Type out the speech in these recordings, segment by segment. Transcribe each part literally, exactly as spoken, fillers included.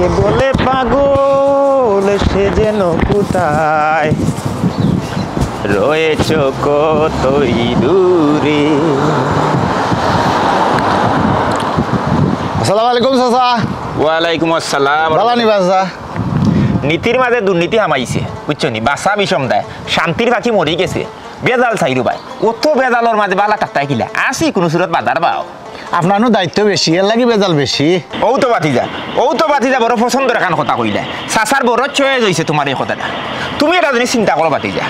কে বলে পাগল, সে যেন কোথায় রয়েছ কতই দূরে। আসসালামু আলাইকুম চাচা। ওয়ালাইকুম আসসালাম। ভালা নি বা চাচা? নীতির মাঝে দুর্নীতি হামাইছে, বুঝছো নি? বাছা বিষম দায়, শান্তির পাখি মরি গেছে। বেজাল চাইরু ভাই, অত বেজালর মাঝে ভালা থাকতায় কিলা? আছি কুনু সুরত বাজার বাও। আপনার নু দায়িত্ব বেশি, এর লাগি বেজাল বেশি। অউ তো ভাতিজা, অউ তো ভাতিজা বড় পছন্দর একখান কথা কইলায়। চাচার বড় choice অইছে তুমার এই কথাটা। তুমি এটা জিনিস চিন্তা করো ভাতিজা,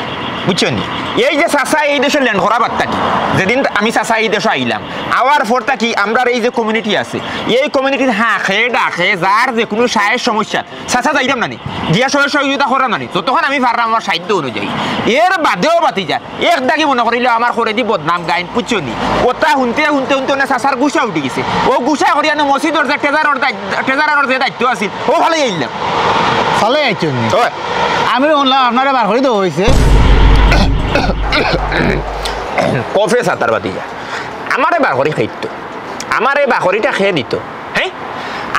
বুঝছো নি? এই যে চাচা এই দেশো land করা বাদ থাকি, যেদিন আমি চাচা এই দেশো আইলাম, আওয়ার পর থাকি আমরার এই যে community আছে, এই communityর হাঁকে ডাকে যার যে কুনু সায়ের সমস্যা, চাচা যাইরাম না নি, গিয়া সহায় সহযোগিতা করাম না নি, যতক্ষণ আমি পাররাম আমার সাধ্য অনুযায়ী। এর বাদেও ভাতিজা, এক দাগি মনো করিলে আমার করেদি বদনাম গাইন, বুঝছো নি? কথা হুনতে হুনতে হুনতে অনে চাচার গুসা উঠি গেছে। অউ গুসা করিয়া নু মসজিদর যে treasurer দায়ি-, treasurerর যে দায়িত্ব আছিল, অউ ফালাই আইলাম। ফালাই আইছো নি? ওই। আমি হুনলাম আপনারে বার করি দেওয়া অইছে। কফে চাচার ভাতিজা। আমারে বার করি খাইতো। আমারে বার করিটা কে দিতো? হ্যাঁ?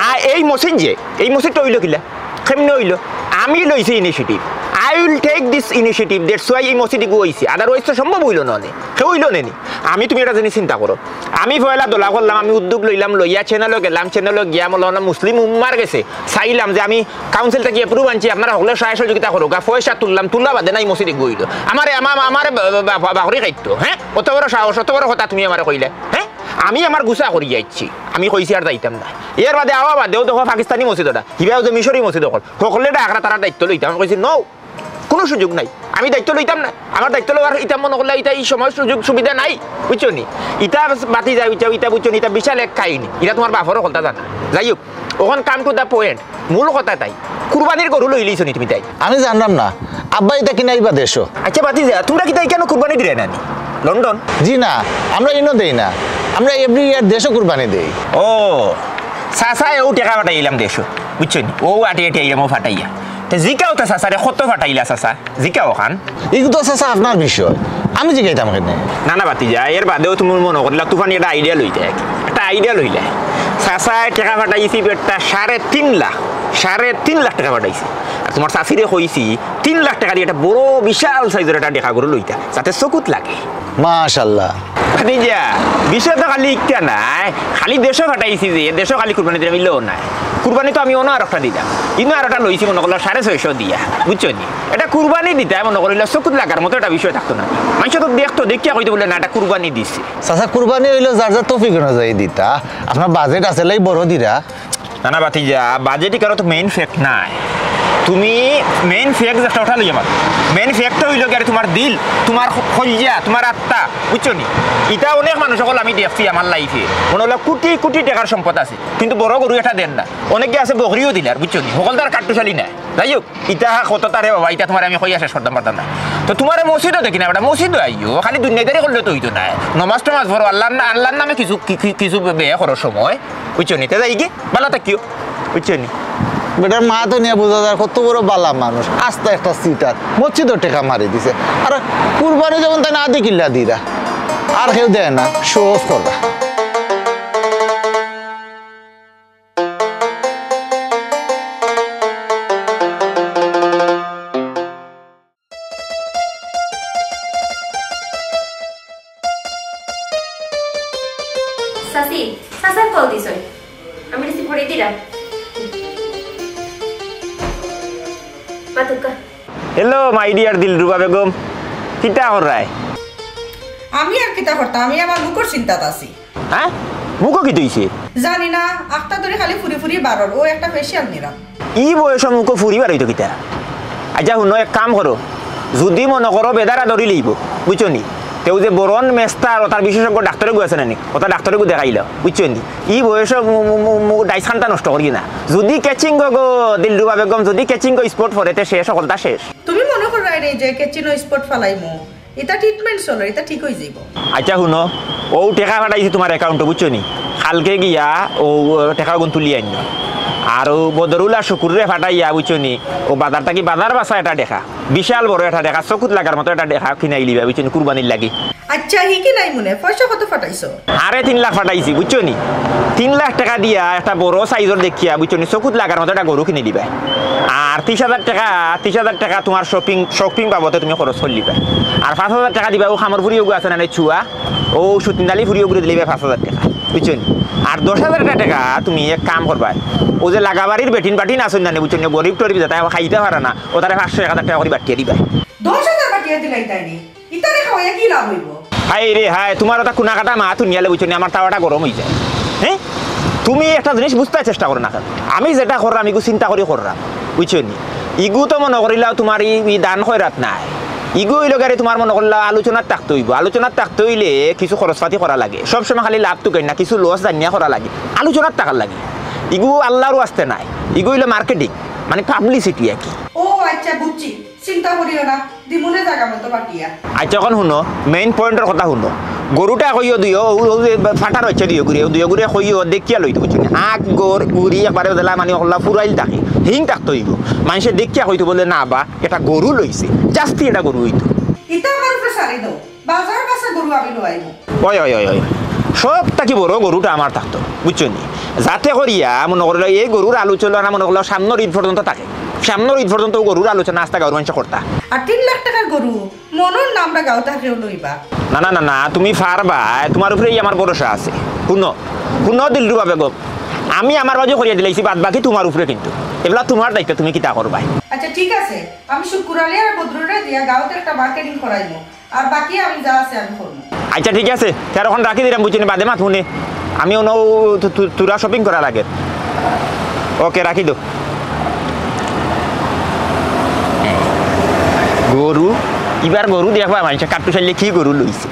আ, এই মসজিদ যে, এই মসজিদটা অইলো কিলা? কেমনে অইলো? আমি লইছি initiative। I will take this initiative, that's why এই মসজিদ ইগু অইছে। Otherwise তো সম্ভব অইলো না নে। কেউ অইলো না নি। আমি, তুমি এটা জিনিস চিন্তা করো। আমি পয়লা দলা করলাম, আমি উদ্যোগ লইলাম, লইয়া channelও গেলাম, channelও গিয়া মৌলানা মুসলিম উম্মার গেছে চাইলাম যে আমি council থাকি approve আনছি, আপনারা হকলে সহায় সহযোগিতা করুক, আর পয়সা তুললাম, তুলা বাদে নাই মসজিদ ইগু অইলো। আমারে, আমা-, আমারে বা-, বা-, বা-, বাকরি খাইতো, হ্যাঁ? অত বড় সাহস, অত বড় কথা তুমি আমারে কইলে, হ্যাঁ? আমি আমার গুসা করি যাইছি, আমি কইছি আর যাইতাম না। এর বাদে আওয়া বাদেও দেখো পাকিস্তানি মসজিদ ওটা, হিবাও যে মিশরি মসজিদ অকল, হকলে ডাকরা তারা দায়িত্ব লইতাম, আমি কইছি, "No, কুনু সুযোগ নাই, আমি দায়িত্ব লইতাম না, আমার দায়িত্ব লওয়ার ইতা মনো করলে ইতা এই সময় সুযোগ সুবিধা নাই", বুঝছো নি? ইতা ভাতিজা, ইতা, ইতা বুঝছো নি, ইতা বিশাল এক কাহিনী, ইতা তুমার বাপরও হকলতা জানা। যাই হোক, অখন come to the point, মূল কথা তাই, কুরবানির গরু লইলিছো নি তুমি তাই? আমি জানলাম না, আব্বা ইতা কিনা ইবা দেশো। আচ্ছা ভাতিজা, তুমরা কিতা ইখানো কুরবানি দিরায় না নি? লন্ডন? জি না, আমরা ইনো দেই না, আমরা every year দেশো কুরবানি দেই। ও, চাচায় অউ টেকা ফাটাইলাম দেশো, বুঝছো নি? অউ আটি আটি আইলাম অউ ফাটাইয়া। তে জিকাও তে চাচারে কত ফাটাইলা চাচা? জিকাও খান। ইগু তো চাচা আপনার বিষয়, আমি জিকাইতাম কেনে? না, না, ভাতিজা, এর বাদেও তুমি মনো করিলা তুফানি একটা idea লইতে, একটা idea লইলে। চাচায় টেকা ফাটাইছি বেটা সাড়ে তিন লাখ, সাড়ে তিন লাখ টেকা ফাটাইছি। আর তুমার চাচিরে কইছি তিন লাখ টেকা দি একটা বড় বিশাল sizeর একটা দেখা গরু লইতা, যাতে চকুত লাগে। মাশাআল্লাহ। ভাতিজা, বিষয় তো খালি ইটা নায়, খালি দেশো ফাটাইছি যে, দেশো খালি কুরবানি দিলাম, ইলাও নায়। কুরবানি তো আমি অনো আরোকটা দিলাম, ইনো আরোটা লইছি মনো করলাম সাড়ে ছয়শো দিয়া, বুঝছো নি? এটা কুরবানি দিতায় মনো করিলে চকুত লাগার মতো একটা বিষয় থাকতো না। মানষে তো দেখতো, দেখিয়া কইতো বুলে, "না, এটা কুরবানি দিছে।" চাচা, কুরবানি অইলো যার যার তৌফিক অনুযায়ী দিতা, আপনার budget আছে লাই বড় দিরা। না, না, ভাতিজা, budget ইখানো তো main fact নায়। তুমি main fact একটা উঠা লইয়া মারো। Main fact অইলো গিয়া তুমার দিল, তুমার খ-, কলিজা, তুমার আত্মা, বুঝছো নি? ইতা অনেক মানুষ অকল আমি দেখছি আমার life-এ, মনো অইলো কোটি কোটি টেকার সম্পদ আছে, কিন্তু বড় গরু একটা দের না। অনেকে আছে বকরিও দিলার, বুঝছো নি? হকলতার কাট্টুশালী নায়। যাই হোক, ইতা কততা রে বাবা, ইতা তুমারে আমি কইয়া শেষ করতাম পারতাম না। তো তুমারে মসজিদও দেখি না বেটা, মসজিদও আইও, খালি দুনিয়াদারি করলে তো অইতো নায়। নমাজ টমাজ পড়ো, আল্লার না-, আল্লার নামে কিছু, কি-, কি-, কিছু বে-, ব্যয় করো সময়, বুঝছো নি? তে যাইগি, ভালা থাকিও, বুঝছো নি? বেটার মা তো নিয়া বুঝা যার কত বড় ভালা মানুষ, আস্তা একটা cheater, মসজিদও টেকা মারি দিছে। আর কুরবানি যখন তাই না আদি কিল্লা দিরা, আর কেউ দেয় না, show off কররা। চাচি, চাচায় call দিছইন। আমি receive করি দিরাম। মাতুক্কা। Hello, my dear দিলরুবা বেগম। কিতা কররায়? আমি আর কিতা করতাম? আমি আমার মুখর চিন্তাত আছি। হ্যাঁ? মুখো কিতা অইছে? জানি না, আখতা ধরি খালি ফুরি ফুরি বারর, অউ একটা facial নিরাম। ই বয়সো মুখো ফুরি বারইতো কিতা? আইচ্ছা হুনো, এক কাম করো, যুদি মনো করো বেদারা ধরিলিবো, বুঝছো নি? তেউ যে বরন মেস্তার অতার বিশেষজ্ঞ ডাক্তর এগু আছে না নি, অতা ডাক্তর এগু দেখাইলাও, বুঝছো নি? ই বয়সো মু-, মু-, মু-, মু-, ডাইস খানটা নষ্ট করিও না। যুদি catching গো, গো, দিলরুবা বেগম, যুদি catching গো spot পড়ে, তে শেষ, হকলতা শেষ। তুমি মনো কররায় নি যে catching ও spot ফালাইমু? ইতা treatment চলের, ইতা ঠিক অইযিবো। আইচ্ছা হুনো, অউ টেকা ফাটাইছি তুমার account-ও, বুঝছো নি? কালকে গিয়া অউ টেকাগুন তুলি আইনো। আর অউ বদরুল আর শুকুররে ফাটাইয়া, বুঝছো নি? অউ বাজার থাকি বাজার বাছা এটা টেকা, বিশাল বড় এটা টেকা, চকুত লাগার মতো এটা টেকা কিনাইলিবা, বুঝছো নি? কুরবানির লাগি। আচ্ছা, হি কিনাইমুনে, পয়সা কত ফাটাইছো? আরে তিন লাখ ফাটাইছি, বুঝছো নি? তিন লাখ টেকা দিয়া একটা বড় সাইজর দেখিয়া, বুঝছো নি, চকুত লাগার মতো একটা গরু কিনিলিবায়। আর তিশ হাজার টেকা, তিশ হাজার টেকা তুমার শপিং, শপিং বাবদে তুমি খরচ করিলিবায়। আর পাঁচ হাজার টেকা দিবায় অউ কামর ফুড়ি অগু আছে না নি, ছুয়া, অউ সতীন আলী ফুড়ি অগুরে দিলিবায় পাঁচ হাজার টেকা, বুঝছো নি? আর দশ হাজার টেকা তুমি এক কাম করবায়, অউ যে লাগাবাড়ির বেটিন বাটিন আছইন না নি, বুঝছো নি, গরিব টরিব যেতায় খাইতা পারে না, অতারে পাঁচশো এক হাজার টেকা করি বাটিয়া দিবায়। দশ হাজার বাটিয়া দিলাইতায় নি? ইতারে খাওয়াইয়া কি লাভ অইবো? হায় রে হায়, তুমার অতা কুনাকাটা মাত হুনিয়ালে, বুঝছো নি, আমার তাওয়াটা গরম অইযায়। হে, তুমি একটা জিনিস বুঝতায় চেষ্টা করো না কেনে? আমি যেটা কররাম, ইগু চিন্তা করি কররাম, বুঝছো নি? ইগু তো মনো করিলাও তুমার ই, ই দান খয়রাত নায়। ইগু অইলো গিয়া তুমার মনো করিলাও আলোচনাত থাকতে অইবো। আলোচনাত থাকতে অইলে কিছু খরচপাতি করা লাগে। সবসময় খালি লাভ তুকাইন না, কিছু লস জানিয়া করা লাগে। আলোচনাত থাকার লাগি। ইগু আল্লার ওয়াস্তে নায়। ইগু অইলো মার্কেটিং, মানে পাবলিসিটি আর কি। ও আচ্ছা, বুঝছি। চিন্তা করিও না, দিমুনে জাগা মতো বাটিয়া। আচ্ছা, অখন হুনো, মেইন পয়েন্টর কথা হুনো। গরুটা কইও দিও, অউ, অউ যে ফাটার অইছে দিও গুরে, অউ দিও গুরে কইও দেখিয়া লইতো, বুঝছো নি? আগ গর গুড়ি একবারে দিলা মানে অকলা ফুরাইল থাকে, হিং থাকতো অইবো। মানষে দেখিয়া কইতো বুলে, "না বা, এটা গরু লইছে, জাস্তি এটা গরু অইতো।" ইতা আমার উপরে ছাড়ি দেও, বাজার বাসা গরু আমি লইয়াইমু। ওই, ওই, ওই, ওই। সব থাকি বড় গরুটা আমার থাকতো, বুঝছো নি? যাতে করিয়া মনো করিলাও এই গরুর আলোচনা মনো করিলাও সামনর ঈদ পর্যন্ত থাকে। সামনর ঈদ পর্যন্ত অউ গরুর আলোচনা আস্তা গাঁওর মানষে করতা। আর তিন লাখ টেকার গরু, মনো অয় না আমরা গাঁওত আর কেউ লইবা। না, না, না, না, তুমি পারবায়, তুমার উপরেউ আমার ভরসা আছে। হুনো, হুনো দিলরুবা বেগম, আমি আমার বাজু করিয়া দিলাইছি, বাদ বাকি তুমার উপরে কিন্তু। এবলা তুমার দায়িত্ব, তুমি কিতা করবায়। আচ্ছা, ঠিক আছে, আমি শুক্কুর আলী আর বদরুরে দিয়া গাঁওত একটা মার্কেটিং করাইমু। আর বাকি আমি যা আছে আমি করমু। আচ্ছা, ঠিক আছে, তে অখন রাখি দিরাম, বুঝছো নি, বাদে মাতমুনে। আমি অনো তু-, তু-, থুড়া শপিং করা লাগে। ওকে, রাখি দেও। গরু, ইবার গরু দেখবা মানষে কাট্টু চাইলে কি গরু লইছে।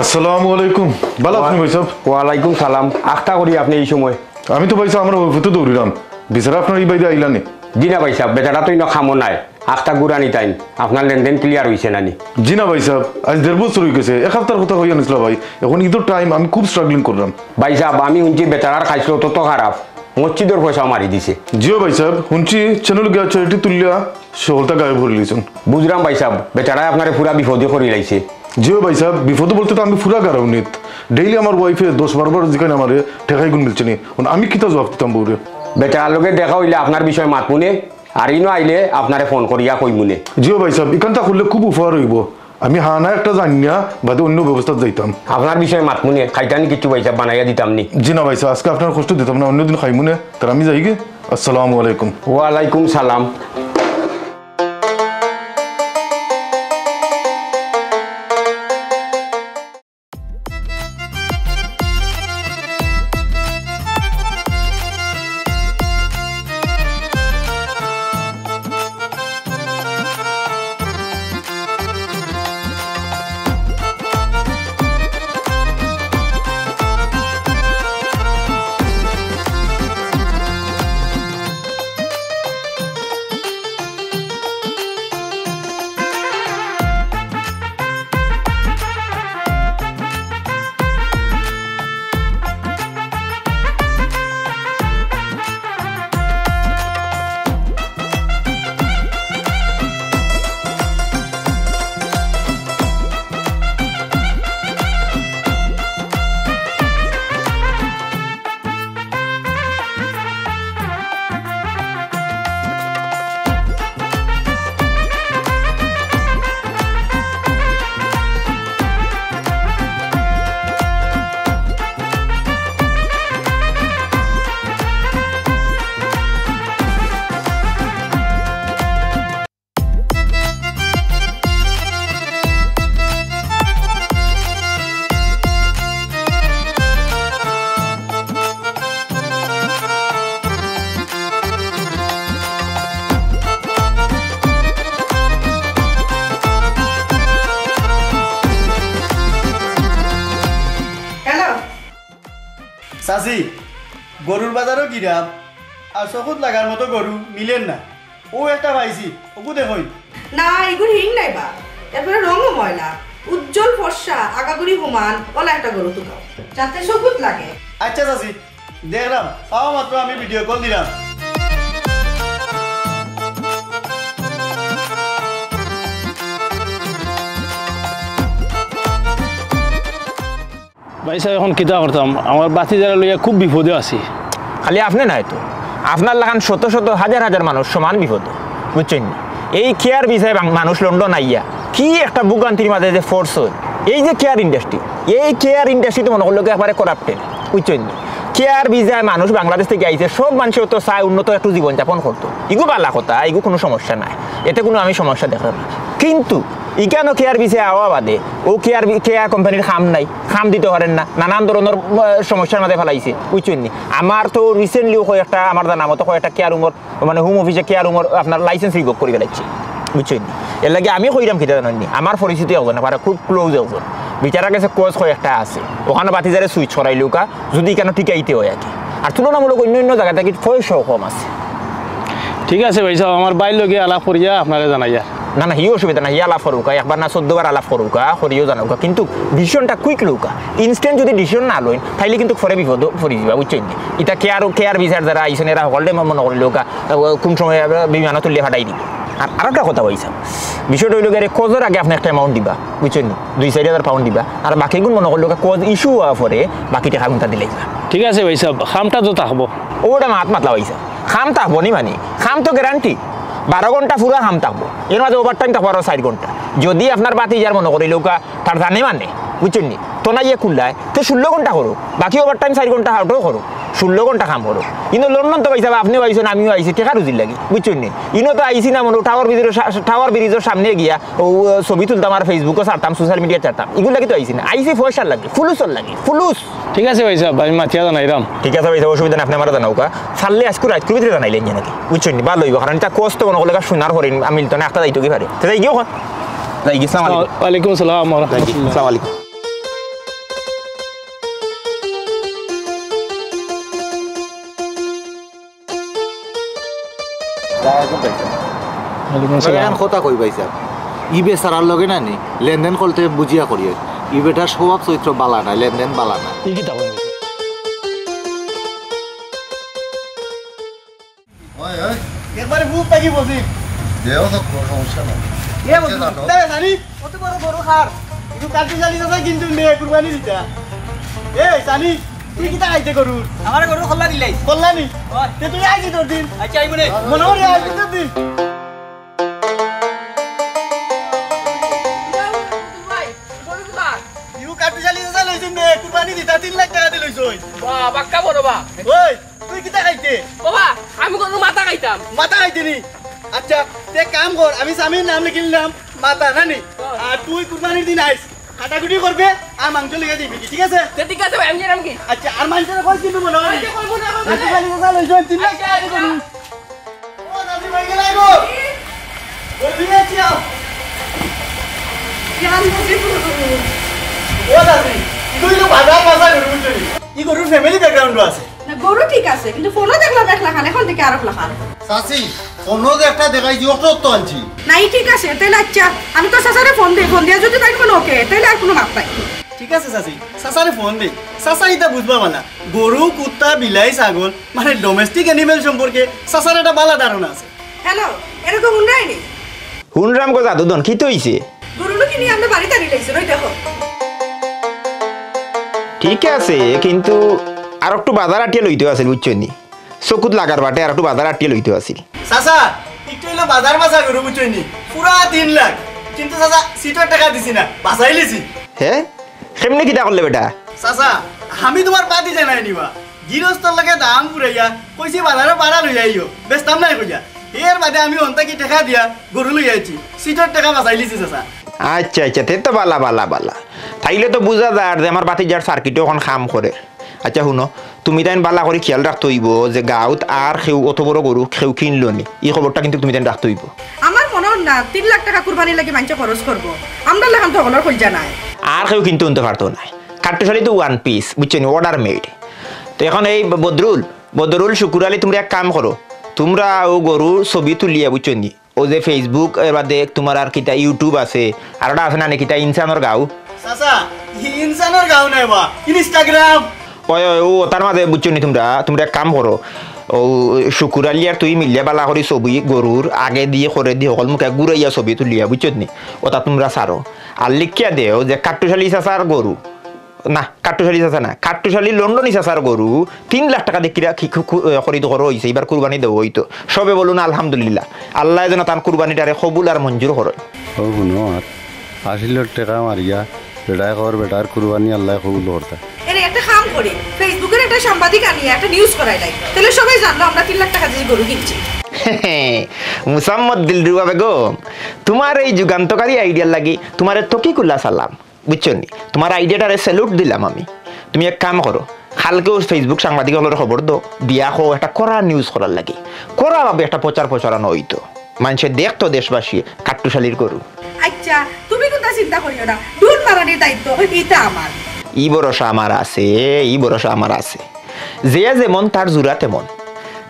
আসসালামু আলাইকুম। ভালা আছইন ভাইসাব? ওয়ালাইকুম সালাম। আখতা করি আপনে ই সময়? আমি তো ভাইসাব আমার অফিসো দৌড়িরাম। বেচারা আপনার ই বাইরে আইলা নি? জি না ভাইসাব, বেচারা তো ইনো কামো নাই। আখতা ঘুরানি তাইন, আপনার লেনদেন ক্লিয়ার অইছে না নি? জি না ভাইসাব, আইজ দেড় বছর অইগেছে, এক হাপ্তার কথা কইয়া নিছলা ভাই। অখন ইদর টাইম, আমি খুব স্ট্রাগলিং কররাম। ভাইসাব, আমি হুনছি বেচারার খাইছলত অত খারাপ, মসজিদর পয়সাও মারি দিছে। জি অয় ভাইসাব, হুনছি চ্যানেল গিয়া চ্যারিটি তুলিয়া হকলতা গায়েব করিলিছইন। বুঝরাম ভাইসাব, বেচারায় আপনারে পুরা বিপদি করিলাইছে। জি অয় ভাইসাব, বিপদো বলতে তো আমি পুরা গারাউনিত। ডেইলি আমার ওয়াইফে দশ বারো বার জিকাইন আমারে, টেকা ইগুন মিলছে নি। অখন আমি কিতা জুয়াপ দিতাম বউরে? বেচারার লগে দেখা অইলে আপনার বিষয়ে মাতমুনে, আর ইনো আইলে আপনারে ফোন করিয়া কইমুনে। জি অয় ভাইসাব, ইখানতা করলে খুব উপকার অইবো। আমি হা না একটা জানিয়া বাদে অইন্য ব্যবস্থাত যাইতাম। আপনার বিষয়ে মাতমুনে, খাইতা নি কিচ্ছু ভাইসাব, বানাইয়া দিতাম নি। জি না ভাইসাব, আজকে আপনারে কষ্ট দিতাম না, অইন্য দিন খাইমুনে। তে আমি যাইগি। আসসালামু আলাইকুম। ওয়ালাইকুম সালাম। হ্যালো। চাচি, গরুর বাজারও গিরাম, আর চকুত লাগার মতো গরু মিলের না। অউ একটা পাইছি, অগু দেখইন। না, ইগুর হিং নাই বা। এরপরে রঙও ময়লা। উজ্জ্বল ফর্সা, আগাগুড়ি হুমান, অলা একটা গরু তুকাও। যাতে চকুত লাগে। আচ্ছা চাচি, দেখরাম, পাওয়া মাত্র আমি ভিডিও কল দিরাম। ভাইসাব, অখন কিতা করতাম? আমার ভাতিজারে লইয়া খুব বিপদো আছি। খালি আপনে নায় তো, আপনার লাখান শত শত হাজার হাজার মানুষ সমান বিপদো, বুঝছইন নি? এই কেয়ার ভিসায় বাং-, মানুষ লন্ডন আইয়া কি একটা ভোগান্তির মাঝে যে পড়ছইন। এই যে কেয়ার ইন্ডাস্ট্রি, এই কেয়ার ইন্ডাস্ট্রি তো মনো করইন একবারে করাপ্টেড, বুঝছইন নি? কেয়ার ভিসায় মানুষ বাংলাদেশ থাকি আইছে, সব মানষে তো চায় উন্নত একটু জীবনযাপন করতো, ইগু বালা কথা, ইগু কুনু সমস্যা নাই, এতে কুনু আমি সমস্যা দেখরাম না। কিন্তু ইকানো কেয়ার ভিসায় আওয়া বাদে অউ কেয়ার বি-, কেয়ার কোম্পানির কাম নাই, কাম দিতো পারের না, নানান ধরনর, আহ, সমস্যার মাঝে ফালাইছে, বুঝছইন নি? আমার তো recently কয়েকটা, আমার জানা মতো কয়েকটা কেয়ার রুমর, মানে, হোম অফিসে কেয়ার রুমর আপনার লাইসেন্স রিভোক করি ফালাইছে, বুঝছইন নি? এরলাগি আমি কইরাম কিতা জানইন নি, আমার পরিচিত একজন, আমার খুব ক্লোজ একজন, বেচারার গেছে কজ কয়েকটা আছে, অখানো ভাতিজারে সুইচ করাইলউক্কা, যুদি ইকানো টিকাইতে অয় আর কি। আর তুলনামূলক অইন্য অইন্য জাগা থাকি পয়সাও কম আছে। ঠিক আছে ভাইসাব, আমার ভাইর লগে আলাপ করিয়া আপনারে জানাইয়ার। না, না, হি অসুবিধা নাই, হি আলাপ করউক্কা, একবার না চৌদ্দ বার আলাপ করউক্কা, করিয়াউ জানাউক্কা, কিন্তু decision টা quick লউক্কা। Instant যুদি decision না লইন, তাইলে কিন্তু পরে বিপদো পড়ি যিবা, বুঝছইন নি? ইতা কেয়ার, কেয়ার ভিসার যারা আইছইন, এরা হকলরে মনো করিলউক্কা, আহ, কুন সময়, আহ, বিমানো তুলিয়া ফাটাই দিবো। আর আরেকটা কথা ভাইসাব, বিষয়টা অইলো গিয়া, কজর আগে আপনে একটা amount দিবা, বুঝছইন নি? দুই চাইর হাজার পাউন্ড দিবা, আর বাকিগুন মনো করিলউক্কা কজ issue অওয়ার পরে বাকি টেকাগুনতা দিলাইবা। ঠিক আছে ভাইসাব, কামটা তো থাকবো। অউ ওটা মাত মাতলা ভাইসাব, কাম থাকবো নি মানে, কাম তো guarantee, বারো ঘন্টা পুরা কাম থাকবো, এর মাঝে overtime থাকবো আরো চাইর ঘন্টা। যুদি আপনার ভাতিজার মনো করিলউক্কা তার জানে মানে, বুঝছইন নি, তনাইয়ে কুলায়, তে ষোলো ঘন্টা করউক, বাকি overtime চাইর ঘন্টা হাউটেও করউক, ষোলো ঘন্টা কাম করউক। ইনো লন্ডন তো ভাইসাব, আপনেও আইছইন, আমিও আইছি, টেকা রুজির লাগি, বুঝছইন নি? ইনো তো আইছি না মনো, টাওয়ার ব্রিজর সা-, টাওয়ার ব্রিজর সামনে গিয়া অউ, আহ, ছবি তুলতাম আর Facebook-ও ছাড়তাম, social media ছাড়তাম, ইগুর লাগি তো আইছি না, আইছি পয়সার লাগি, ফুলুসর লাগি, ফুলুস। ঠিক আছে ভাইসাব, আমি মাতিয়া জানাইরাম। ঠিক আছে ভাইসাব, অসুবিধা নাই, আপনে আমারে জানাউক্কা। পারলে আইজকু রাইতকুর ভিতরে জানাইলাইন যেন কি, বুঝছইন নি? ভালা অইবো, কারণ ইতা কজ তো মনো করিলউক্কা সোনার হরিণ, আর মিলতো না, একটা যাইতো কি পারে। তে যাইগি অখন? যাইগি, আসসালামু আলাইকুম। ওয়ালাইকুম আসসালাম ওয়া রাহমাতুল্লাহ। আসসালামু আলাইকুম। ওয়ালাইকুম আসসালাম। এখান কথা কই ভাইসাব, ই বেচারার লগে না নি, লেনদেন করতে বুঝিয়া করিও। ই বেটার স্বভাব চরিত্র বালা না, লেনদেন বালা না। ই কিতা কইন? ওই, ওই। একবারে বুক থাকি বসি। দেও তো, কোনো সমস্যা নাই। এ বন্ধু, জানো? তে জানি, অত বড় গরু কার? ইগু কাট্টুশ আলী চাচায় কিনছইন নে, কুরবানি দিতা। এ, জানি, তুই কিতা খাইতে গরুর? আমারে গরু কল্লা দিলাইছ। কল্লা নি? অয়। তে তুই আইছি তোর দিন। আচ্ছা, আইবো নে। মনো করি আইছি তোর দিন। ইগু কাট্টুশ আলী চাচায় লইছইন নে, কুরবানি দিতা তিন লাখ টেকা দি লইছইন। বাহ, বাক্কা বড় বা। ওই, তুই কিতা খাইতে? বাবা, আমি গরুর মাথা খাইতাম। মাথা খাইতে নি? আচ্ছা, তে কাম কর, আমি স্বামীর নাম লিখিলিলাম, মাথা না নি? হ্যাঁ। আর তুই কুরবানির দিন আইস, কাটাকুটি করবে, আর মাংস লইয়া দিবি, ঠিক আছে? তে ঠিক আছে ভাই, আমি গেলাম কি? আচ্ছা, আর মাংসের কই কিন্তু মনে হয়? আচ্ছা, কইবো না, কইবো না। আচ্ছা, খালি কথা লইছো, তিন লাখ টাকা দিয়ে করুন। ও, দাদি ভাই গেলাই গো। বলবি না, চিয়াও। জান বুঝি পুরো। ও, দাদি, তুই তো বাজার বাজার ঘুরে ঘুরে। ই গরুর family background আছে। না, গরু ঠিক আছে, কিন্তু ফোনও দেখলা দেখলা খান, এখন থেকে আরো লাখান। চাচি, ফোনও যে একটা দেখাই দিও, অত তো আনছি। নাই, ঠিক আছে, তাইলে আচ্ছা, আমি তো চাচারে ফোন দেই, ফোন দিয়া যদি তাই ফোন ওকে, তাইলে আর কোনো মাত নাই। ঠিক আছে চাচি, চাচারে ফোন দেই। চাচা ইতা বুঝবা বালা, গরু, কুত্তা, বিলাই, ছাগল, মানে domestic animal সম্পর্কে চাচার একটা বালা ধারণা আছে। হ্যালো, এরকম হুনরায়নি? হুনরাম গো জাদুধন, কিতা অইছে? গরু নাকি নিয়া আমরা বাড়িত আনি লাইছি, ওই দেখো। ঠিক আছে, কিন্তু আর একটু বাজার আটিয়া লইতো আছিল, বুঝছো নি? চকুত লাগার বাটে আর একটু বাজার আটিয়া লইতো আছিল। চাচা, একটু অইলো বাজার বাজার গরু, বুঝছো নি? পুরা তিন লাখ। কিন্তু চাচা, সিটর টেকা দিছি না, বাঁচাই লিছি। হে? কেমনে কিতা করলে বেটা? চাচা, আমি তুমার বাতি জানাই নিবা। গিরস্তর লগে দাম ফুরাইয়া কইছি বাজারো বাড়া লইয়া আইও, বেচতাম নায় কইয়া। এর বাদে আমি অন্তা কি টেকা দিয়া গরু লইয়া আইছি, সিটর টেকা বাঁচাই লিছি চাচা। আচ্ছা, আচ্ছা, তে তো বালা, বালা, বালা। তাইলে তো বুঝা যার যে আমার বাতিজার সার্কিটে অখন কাম করে। আচ্ছা, হুনো, তুমি তাইন বালা করি খিয়াল রাখতে অইবো যে গাঁওত আর কেউ অত বড় গরু কেউ কিনলো নি, ই খবরটা কিন্তু তুমি তাইন রাখতে অইবো। আমার মনে অর না তিন লাখ টেকা কুরবানির লাগি মাইনষে খরচ করবো, আমরার লাখান তো হকলর কইলজা নাই। আর কেউ কিন্তু হুনতে পারতো নায়। কাট্টুশ আলী তো one piece, বুঝছো নি, order made। তো এখন এই বদরুল, বদরুল, শুকুর আলী, তুমরা এক কাম করো, তুমরা অউ গরুর ছবি তুলিয়া, বুঝছো নি, অউ যে Facebook এর বাদে তুমার আর কিতা YouTube আছে, আর ওটা আছে না নি কিতা ইনসানর গাঁও? চাচা, ই-, ইনসানর গাঁও নায় বা, Instagram। ওই, ওই, অউ তার মাঝে বুঝছো নি তুমরা, তুমরা এক কাম করো, অউ শুকুর আলী আর তুই মিলিয়া বালা করি ছবি গরুর আগে দি, করে দি, হকল মুখে ঘুরাইয়া ছবি তুলিয়া, বুঝছো নি, ওটা তুমরা ছাড়ো। আর লিখিয়া দেও যে কাট্টুশালী চাচার গরু, না, কাট্টুশালী চাচা না, কাট্টুশালী লন্ডনী চাচার গরু তিন লাখ টেকা দি কিরা খরিদ করা অইছে, ইবার কুরবানি দেওয়া অইতো। সবে বলুন আলহামদুলিল্লাহ। আল্লায় যেন তান কুরবানিটারে কবুল আর মঞ্জুর করইন। ও হুনো আর, আশি লাখ টেকা মারিয়া বেটায় কর, বেটার কুরবানি আল্লায় কবুল করতা। এরে একটা কাম করি, Facebook-এর একটা সাংবাদিক আনিয়া একটা news করাই লাই, তাইলে সবাই জানলো আমরা তিন লাখ টেকা দিয়া গরু কিনছি। মুসাম্মদ দিলরুবা বেগম, তুমার এই যুগান্তকারী idea-র লাগি তুমারে তকিকুল্লা সালাম। বুঝছো নি? তুমার idea-টারে salute দিলাম আমি। তুমি এক কাম করো, কালকেউ Facebook সাংবাদিক অকলরে খবর দেও, দিয়া কও একটা কড়া news করার লাগি, কড়া ভাবে একটা প্রচার প্রচারণা অইতো, মানষে দেখতো দেশবাসী কাট্টুশালীর গরু। আচ্ছা, তুমি কুনতা চিন্তা করিও না, ঢুল মারানির দায়িত্ব ইটা আমার। ই ভরসা আমার আছে, ই ভরসা আমার আছে, যে যেমন তার জুড়া তেমন।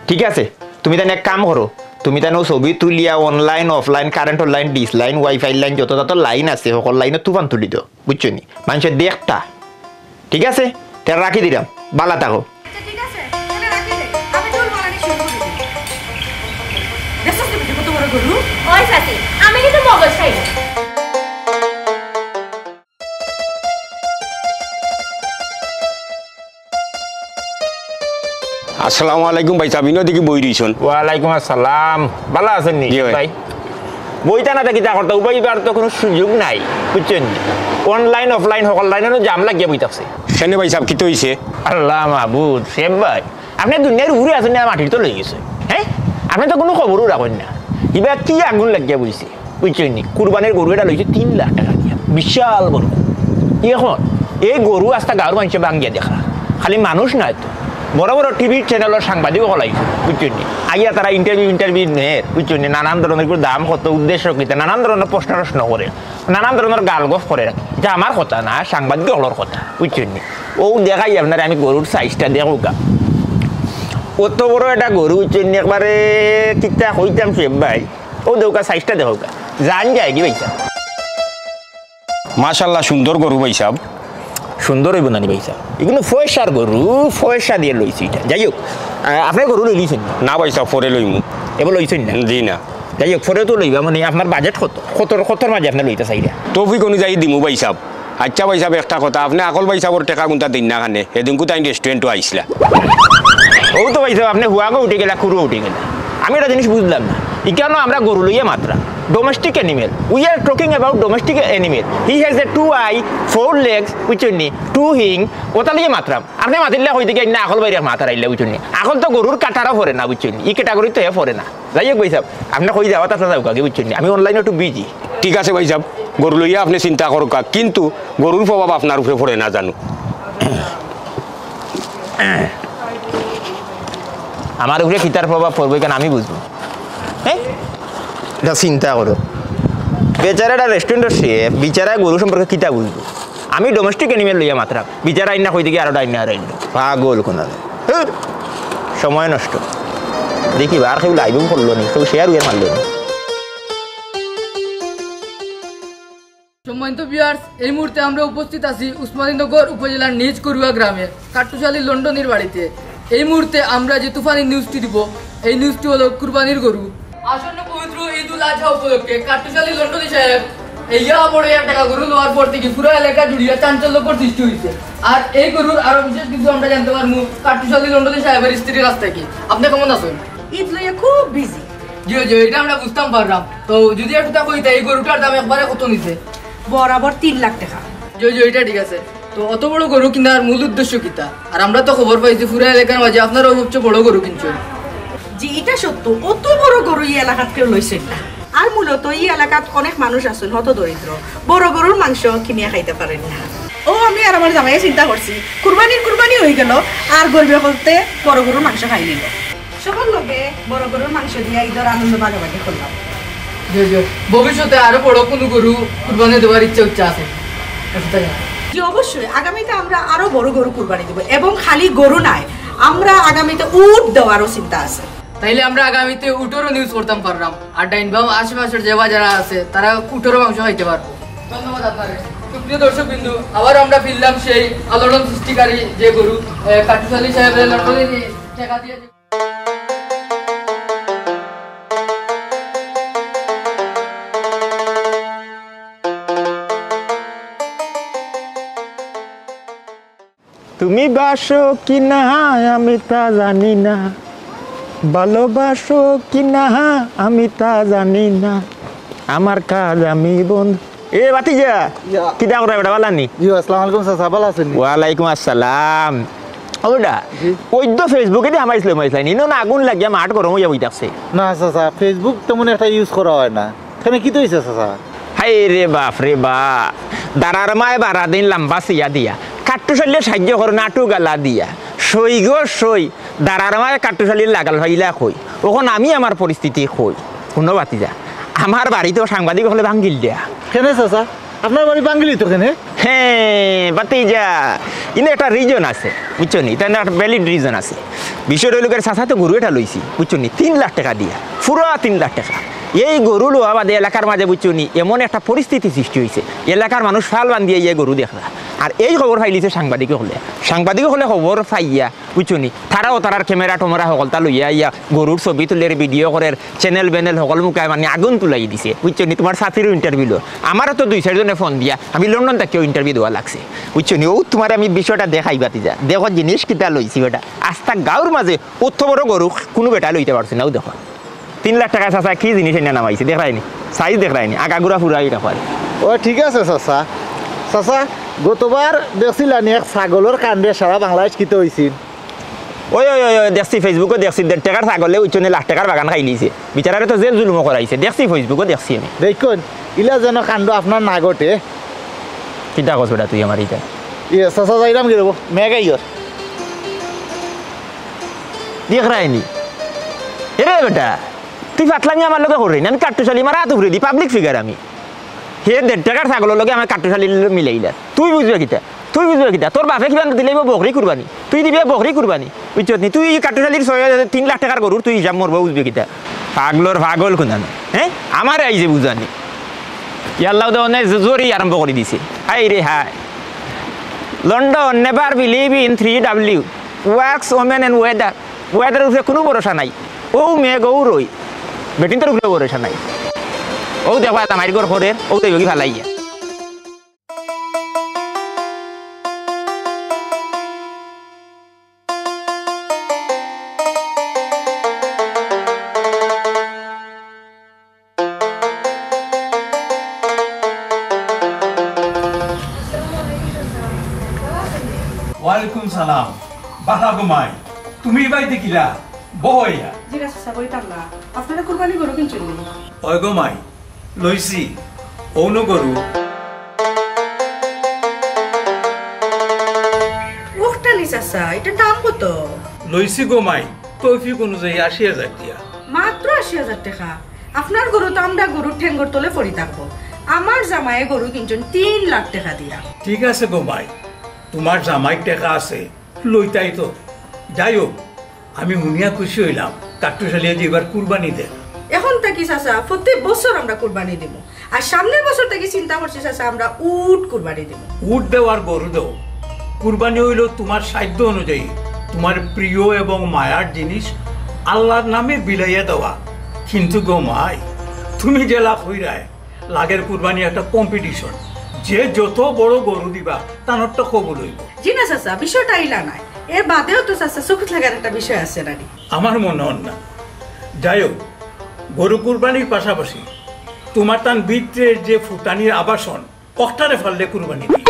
ঠিক আছে, তুমি তাইন এক কাম করো, তুমি তাইন অউ ছবি তুলিয়া online, offline, current-র line, dish line, Wi-Fi-র line, যত যত line আছে, হকল line-ও তুফান তুলি দেও। বুঝছো নি? মানষে দেখতা। ঠিক আছে? তে রাখি দিলাম। বালা থাকো। আচ্ছা, ঠিক আছে। তাইলে রাখি দেই। আমি ঢুল মারানি শুরু করি। দেখছস নি কত বড় গরু? ওই চাচি, আমি কিন্তু মগজ খাই। আসসালামু আলাইকুম ভাইসাব, ইনো দেখি বই রইছন। ওয়ালাইকুম আসসালাম, বালা আছইন নি জি ভাই। ভাই? বইতা না থাকি তা করতা, উবাইবার তো কুনু সুযোগ নাই, বুঝছইন নি? Online offline হকল line-ও jam লাগিয়া বই থাকছে। কেনে ভাইসাব, কিতা অইছে? আল্লাহ মাবুদ, শেব ভাই, আপনে দুনিয়ার উপরে আছইন না মাটির তলে গেছইন, হে? আপনে তো কুনু খবরও রাখইন না। ইবা কি আগুন লাগিয়া বইছে? বুঝছইন নি? কুরবানির গরু এটা লইছে তিন লাখ টেকা দিয়া, বিশাল বড়। এখন এই গরু আস্তা গাঁওর মানষে ভাঙ্গিয়া দেখরা, খালি মানুষ নায় তো, বড় বড় TV-র channel-র সাংবাদিক অকল আইছে, বুঝছইন নি? আইয়া তারা interview interview নের, বুঝছইন নি? নানান ধরনের দাম কত, উদ্দেশ্য কিতা, নানান ধরনের প্রশ্ন টশ্ন করে, নানান ধরনের গালগফ করে, ইটা আমার কথা না, সাংবাদিক অকলর কথা, বুঝছইন নি? অউ দেখাই আপনারে আমি গরুর size-টা দেখউক্কা, অত বড় একটা গরু, বুঝছইন নি? একবারে কিতা কইতাম শেব ভাই, অউ দেখউক্কা, size-টা দেখউক্কা। জান যায় কি ভাইসাব? মাশাআল্লাহ, সুন্দর গরু ভাইসাব। সুন্দর অইবো না নি ভাইসাব? ইগুইন পয়সার গরু, পয়সা দিয়া লইছি ইটা। যাই হউক, আহ, আপনে গরু লইলিছইন নি? না ভাইসাব, পরে লইমু। এবার লইছইন না? জি না। যাই হউক, পরে তো লইবা, মানে আপনার budget কত? কতর, কতর মাঝে আপনে লইতা চাইরা? তৌফিক অনুযায়ী দিমু ভাইসাব। আচ্ছা ভাইসাব, একটা কথা, আপনে আকল ভাইসাবর টেকা কুনতা দেইন না কেনে? এদিনকু তাইন restaurant-ও আইছলা। অউ তো ভাইসাব, আপনে হুয়াগও উঠি গেলা, খুরও উঠি গেলা। আমি একটা জিনিস বুঝলাম না, ইখানো আমরা গরু লইয়া Mataram, domestic animal, we are talking about domestic animal, he has a two eye, four legs, বুঝছইন নি, two hing, অতা লইয়া মাতরাম। আপনে মাতিলা কই থাকি আইন্না আকল ভাইরে মাতার আইলা, বুঝছইন নি? আকল তো গরুর কাটারও পড়ে না, বুঝছইন নি? ই category-ত হে পড়ে না। যাই হউক ভাইসাব, আপনে কই যাওয়াত আছলা যাউক্কা আগে, বুঝছইন নি? আমি online-ও একটু busy। ঠিক আছে ভাইসাব, গরু লইয়া আপনে চিন্তা করউক্কা, কিন্তু গরুর প্রভাব আপনার উপরে পড়ে না জানু। আমার উপরে কিতার প্রভাব পড়বো, ইখান আমি বুঝমু। হে? ইটা চিন্তা করো, বেচারা একটা restaurant-র chef, বেচারা গরু সম্পর্কে কিতা বুঝবো? আমি domestic animal লইয়া মাতরাম, বেচারা আইন্না কই থাকি আরোটা আইন্না আর আইন্না। পাগল কুনানো। হুর, সময় নষ্ট। দেখি বা আর কেউ live-ও করলো নি, কেউ share-ও মারলো নি। সম্মানিত viewers, এই মুহূর্তে আমরা উপস্থিত আছি উসমানীনগর উপজেলার নিজ করুয়া গ্রামে কাট্টুশালী লন্ডনীর বাড়িতে। এই মুহূর্তে আমরা যে তুফানি news-টি দিব, এই news-টি হলো কুরবানির গরু। আসন্ন পবিত্র ঈদুল আজহা উপলক্ষে কাট্টুশালী লন্ডনী সাহেব এই ইয়া বড় এক টাকা গরু লওয়ার পর থাকি পুরা এলাকা জুড়িয়া চাঞ্চল্যকর সৃষ্টি হইছে। আর এই গরুর আরো বিশেষ কিছু আমরা জানতে পারমু কাট্টুশালী লন্ডনী সাহেবের স্ত্রীর কাছ থাকি। আপনে কেমন আছইন? ঈদ লইয়া খুব busy। জি, জি, ইটা আমরা বুঝতাম পাররাম। তো যদি একটু তা কইতা, এই গরুটার দাম একবারে কত নিছে? বরাবর তিন লাখ টেকা। জি, জি, ইটা ঠিক আছে। তো অত বড় গরু কিনার মূল উদ্দেশ্য কিতা? আর আমরা তো খবর পাইছি পুরা এলাকার মাঝে আপনারাউ সবচেয়ে বড় গরু কিনছইন। জি, ইটা সত্য, অত বড় গরু ই এলাকাত কেউ লইছইন না। আর মূলত ই এলাকাত অনেক মানুষ আছইন হত দরিদ্র, বড় গরুর মাংস কিনিয়া খাইতা পারইন না। অউ আমি আর আমার জামাইয়ে চিন্তা করছি, কুরবানির কুরবানি অইগেলো, আর গরিব অকলতে বড় গরুর মাংস খাইলিলো। সবার লগে বড় গরুর মাংস দিয়া ঈদর আনন্দ ভাগাভাগি করলাম। জি, জি। ভবিষ্যতে আরো বড় কুনু গরু কুরবানি দেওয়ার ইচ্ছা উচ্ছা আছে? জি, অবশ্যই। আগামীতে আমরা আরো বড় গরু কুরবানি দেব। এবং খালি গরু নায়, আমরা আগামীতে উট দেওয়ারও চিন্তা আছে। তাইলে আমরা আগামীতে উটরও নিউজ করতাম পাররাম, আর ডাইন বাম আশেপাশের যে বাজারা আছে, তারা উটরও মাংস খাইতে পারবো। ধন্যবাদ আপনারে। সুপ্রিয় দর্শক বিন্দু, আবার আমরা ফিরলাম সেই আলোড়ন সৃষ্টিকারী যে গরু, আহ, কাট্টুশ আলী সাহেবের লন্ডনে নিয়ে টেকা দিয়ে। তুমি বাসো কি না আমি তা জানি না, ভালোবাসো কি না আমি তা জানি না, আমার কাজ আমি বন্ধ। এ ভাতিজা, ইয়া। কিতা করো বেটা, ভালা নি? জি, আসসালামু আলাইকুম চাচা, ভালা আছইন নি? ওয়ালাইকুম আসসালাম। ওটা, জি। ওই তো Facebook-এ দি হামাইছিল, হামাইছিল নি? ইনো না আগুন লাগিয়া মাঠ গরম অইয়া বই থাকছে। না চাচা, Facebook তেমন একটা ইউজ করা হয় না। কেনে কিতা অইছে চাচা? হায় রে বাফ রে বাফ, দারার মায় বারা দিন লাম্বা সিয়া দিয়া, কাট্টুশ আলীরে সাইয্য করো নাটু গালা দিয়া, সই গো সই, দারার মায় কাট্টুশ আলীর লাগাল ফাইলা কই, অখন আমি আমার পরিস্থিতি কই, হুনো ভাতিজা, আমার বাড়িত সাংবাদিক অকলে ভাঙ্গিল দিয়া। কেনে চাচা? আপনার বাড়ি ভাঙ্গিলি তো কেনে? হে, ভাতিজা, ইনো একটা রিজন আছে, বুঝছো নি? ইটা একটা ভ্যালিড রিজন আছে। বিষয়টা অইলো গিয়া চাচা তো গরু এটা লইছি, বুঝছো নি? তিন লাখ টেকা দিয়া, পুরা তিন লাখ টেকা। এই গরু লওয়া বাদে এলাকার মাঝে, বুঝছো নি, এমন একটা পরিস্থিতি সৃষ্টি অইছে, এলাকার মানুষ ফাল বান্ধিয়া ইয়া গরু দেখরা। আর এই খবর ফাইলিছে সাংবাদিক অকলে, সাংবাদিক অকলে খবর ফাইয়া, বুঝছো নি, তারাও তারার ক্যামেরা টমেরা হকলতা লইয়া ইয়া গরুর ছবি তুলের, ভিডিও করের, চ্যানেল ব্যানেল হকল মুখায় মানে আগুন তুলাই দিছে, বুঝছো নি? তুমার সাথীরও ইন্টারভিউ লো, আমারও তো দুই চাইর জনে ফোন দিয়া, আমি লন্ডন থাকিও ইন্টারভিউ দেওয়া লাগছে, বুঝছো নি? অউ তুমারে আমি বিষয়টা দেখাই ভাতিজা, দেখো জিনিস কিতা লইছি বেটা, আস্তা গাঁওর মাঝে অত বড় গরু কুনু বেটা লইতা পারছে না, অউ দেখো। তিন লাখ টেকা চাচা কি জিনিস এনে নামাইছে, দেখরায়নি? সাইজ দেখরায়নি? আগাগুড়া পুরা ইটা কয়। ও ঠিক আছে চাচা। চাচা, গতবার দেখছিলানি এক ছাগলর কাণ্ডে সারা বাংলাদেশ কিতা অইছিল? ওই, ওই, ওই, ওই, দেখছি Facebook-ও দেখছি, দেড় টেকার ছাগলে ওই জন্য লাখ টেকার বাগান খাইলিছে। বিচারারে তো জেল জুলুমও করাইছে। দেখছি Facebook-ও দেখছি আমি। দেখুন, ইলা যেন কাণ্ড আপনার না ঘটে। কিতা কস বেটা তুই আমার ইটা? ইয়ে, চাচা যাইরাম গিরবো, মেঘ আইয়র। দেখরায়নি? এরে বেটা, তুই ফাতলামি আমার লগে কররে না, আমি কাট্টুশ আলী, আমার আত উপরে দি, পাবলিক ফিগার আমি। হে দেড় টেকার ছাগলর লগে আমার কাট্টুশ আলী মিলাইলা। তুই বুঝবে কিতা? তুই বুঝবে কিতা? তোর বাপে কিবা দিলে বকরি কুরবানি, তুই দিবে বকরি কুরবানি, বুঝছত নি? তুই কাট্টুশ আলীর ছয়, তিন লাখ টেকার গরুর তুই হিসাব মরবো, বুঝবে কিতা? পাগলর পাগল কুনানো, হ্যাঁ? আমারে আইছে বুঝানি। ইয়াল্লাহ দে অনে জোরেই আরম্ভ করি দিছে। হায় রে হায়। London, never believe in three W, works, women and weather. ওয়েদারর উপরে কুনু ভরসা নাই। অউ মেঘ, অউ রইদ, বেটিন্তর উপরে ভরসা নাই। অউ দেখো, আতা মাইর ঘর করের, অউ দেখো কি ফালাইয়া। ওয়ালাইকুম সালাম। বালা গো মাই, তুমি ইবায় দেখিলা? বও আইয়া। জি না চাচা, বইতাম না। আপনারা কুরবানি গরু কিনছইন নি? অয় গো মাই, লইছি। অউনো গরু। ওহটা নি চাচা, ইটার দাম কত? লইছি গো মাই, তৌফিক অনুযায়ী আশি হাজার টিয়া। মাত্র আশি হাজার টেকা? আপনার গরু তো আমরার গরুর ঠেঙ্গর তলে পড়ি থাকবো। আমার জামাইয়ে গরু কিনছইন তিন লাখ টেকা দিয়া। ঠিক আছে গো মাই, তুমার জামাইর টেকা আছে, লইতায় তো। যাই হউক, আমি হুনিয়া খুশি অইলাম, কাট্টুশ আলীয়ে যে ইবার কুরবানি দের। অখন থাকি চাচা, প্রত্যেক বছর আমরা কুরবানি দিমু। আর সামনের বছর থাকি চিন্তা করছি চাচা, আমরা উট কুরবানি দিমু। উট দেও আর গরু দেও, কুরবানি অইলো তুমার সাধ্য অনুযায়ী, তুমার প্রিয় এবং মায়ার জিনিস আল্লার নামে বিলাইয়া দেওয়া। কিন্তু গো মাই, তুমি যেলা কইরায়, লাগের কুরবানি একটা কম্পিটিশন, যে যত বড় গরু দিবা, তানরটা কবুল অইবো। জি না চাচা, বিষয়টা ইলা নায়। এর বাদেও তো চাচা চকুত লাগার একটা বিষয় আছে নানি? আমার মনো অর না। যাই হউক, গরু কুরবানির পাশাপাশি তুমার তান ভিতরে যে ফুটানির আবাসন, অখটারে পারলে কুরবানি দিও।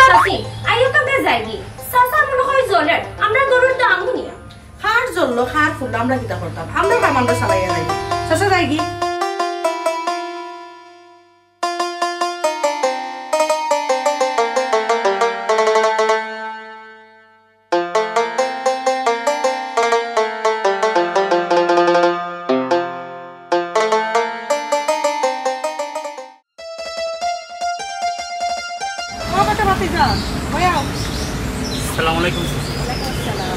চাচি, আইও তো আমরা যাইগি। চাচা মনো কয় জ্বলের, আমরা গরুর দাম হুনিয়া। কার জ্বললো, কার ফুললো, আমরা কিতা করতাম? আমরা কাম আমরা চালাইয়া যাইগি। চাচা যাইগি। ও বেটা ভাতিজা, ওই আও। আসসালামু আলাইকুম। ওয়ালাইকুম আসসালাম।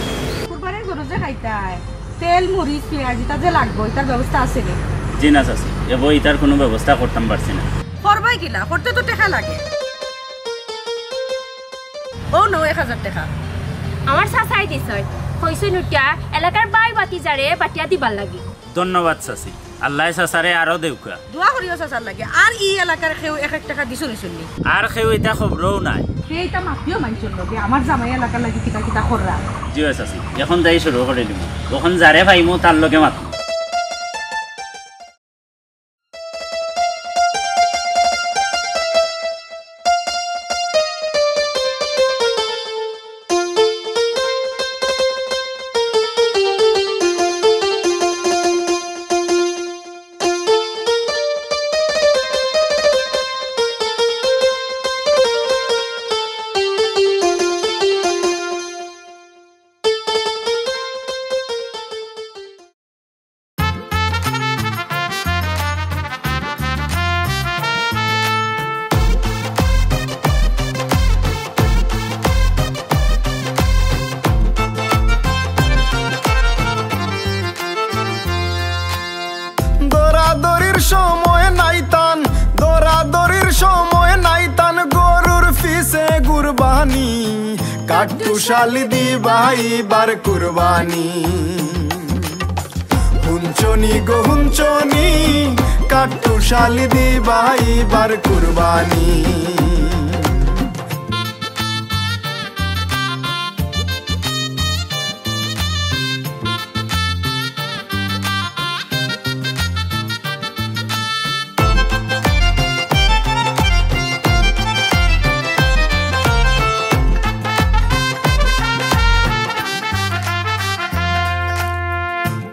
কুরবানির তেল, মরিচ, পিয়াজ, ইতা যে লাগবো, ইতার ব্যবস্থা আছে নি? জি না চাচি, এবো ইতার কুনু ব্যবস্থা করতাম পারছি না। করবায় কিলা? করতে তো টেকা লাগে। ও নো, এক হাজার টেকা। আমার চাচায় দিছইন, কইছইন উঠিয়া এলাকার বাই ভাতিজারে বাটিয়া দিবার লাগি। ধন্যবাদ চাচি, আল্লায় চাচারে আরো দেউক্কা। দোয়া করিও চাচার লাগি। আর ই এলাকার কেউ এক এক টেকা দিছো নি হুনছি? আর কেউ ইতা খবরও নাই। হে ইতা মাতিও মানষর লগে, আমার জামাই এলাকার লাগি কিতা কিতা কররা। জি অয় চাচি, অখন যাই শুরু করি দিমু। অখন যারে পাইমু তার লগে মাতমু। দৌড়াদৌড়ির সময় নাই তান, দৌড়াদৌড়ির সময় নাই তান, গরুর পিছে কুরবানি, কাট্টুশালি দিবা ইবার কুরবানি। হুনছো নি গো হুনছো নি, কাট্টুশালি দিবা ইবার কুরবানি।